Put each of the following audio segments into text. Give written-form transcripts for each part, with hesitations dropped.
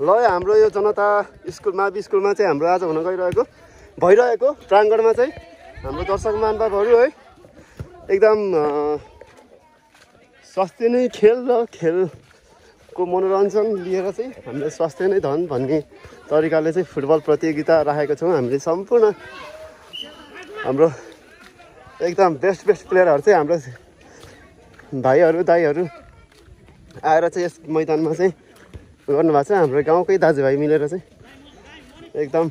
ल हाम्रो यो जनता स्कुल मावि स्कुलमा चाहिँ हाम्रो आज हुन भइरहेको प्राङ्गणमा चाहिँ हाम्रो दर्शक महानुभावहरू है एकदम स्वास्थ्य नै खेल र खेलको मनोरञ्जन लिएर चाहिँ हामीले स्वास्थ्य नै धन भन्ने तरिकाले चाहिँ फुटबल प्रतियोगिता राखेको छौँ। हामीले सम्पूर्ण हाम्रो एकदम बेस्ट प्लेयरहरू चाहिँ हाम्रो भाइहरू दाइहरू आएर चाहिँ यस मैदानमा चाहिँ गर्नुभएको छ। हाम्रो गाउँकै दाजुभाइ मिलेर चाहिँ एकदम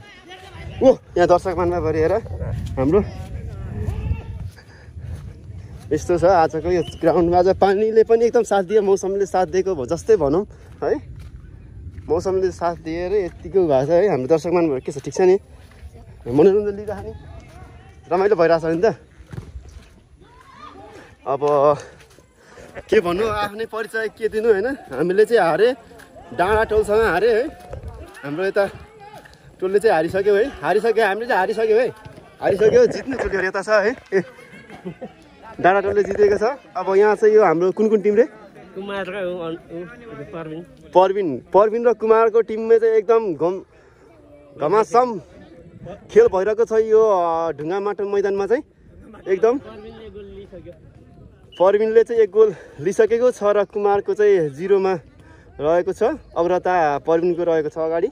यहाँ दर्शक महानुभावहरू हेर हाम्रो यस्तो छ आजको यो ग्राउन्डमा। आज पानीले पनि एकदम साथ दियो, मौसमले साथ दिएको जस्तै भनौँ है। मौसमले साथ दिएर यतिको भएको छ है। हाम्रो दर्शक महानुभावहरू के छ, ठिक छ नि? मनोरञ्जन लिइराख्ने रमाइलो भइरहेछ नि त। अब के भन्नु, आफ्नै परिचय के दिनु होइन। हामीले चाहिँ हारे, डाँडा टोलसँग हारे है। हाम्रो यता टोलले चाहिँ हारिसक्यो है। हामीले चाहिँ हारिसक्यो है। हारिसक्यो, जित्ने टोली यता छ है। डाँडा टोलले जितेको छ। अब यहाँ चाहिँ यो हाम्रो कुन टिम रे? परविन र कुमारको टिममा चाहिँ एकदम घमासम खेल भइरहेको छ यो ढुङ्गा माटो मैदानमा चाहिँ। एकदम परविनले चाहिँ 1 गोल लिइसकेको छ र कुमारको चाहिँ 0मा रहेको छ। अग्रता परविनको रहेको छ अगाडि।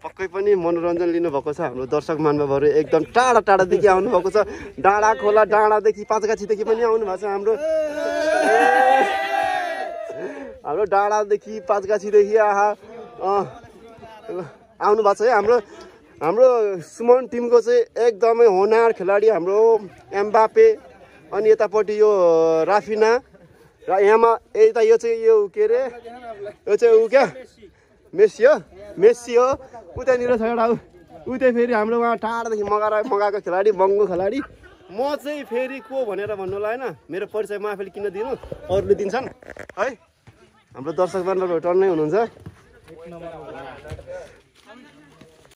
पक्कै पनि मनोरञ्जन लिनुभएको छ हाम्रो दर्शक महानुभावहरू। एकदम टाढादेखि आउनुभएको छ। डाँडा खोला, डाँडादेखि पाँचगाछीदेखि पनि आउनुभएको छ। हाम्रो डाँडादेखि पाँचगाछीदेखि आउनुभएको छ है। हाम्रो सुमन टिमको चाहिँ एकदमै होनार खेलाडी हाम्रो एम्बापे, अनि यतापट्टि यो राफिना र यता यो चाहिँ यो के अरे, यो चाहिँ ऊ क्या मेस्सी हो। उतानिर छ एउटा उतै फेरि हाम्रो उहाँ टाढादेखि मगाएको खेलाडी, बङ्गो खेलाडी। म चाहिँ फेरि को भनेर भन्नु होला होइन, मेरो परिचय म आफैले किन दिनु, अरूले दिन्छन् है। हाम्रो दर्शक महानुभावहरू टन्नै हुनुहुन्छ।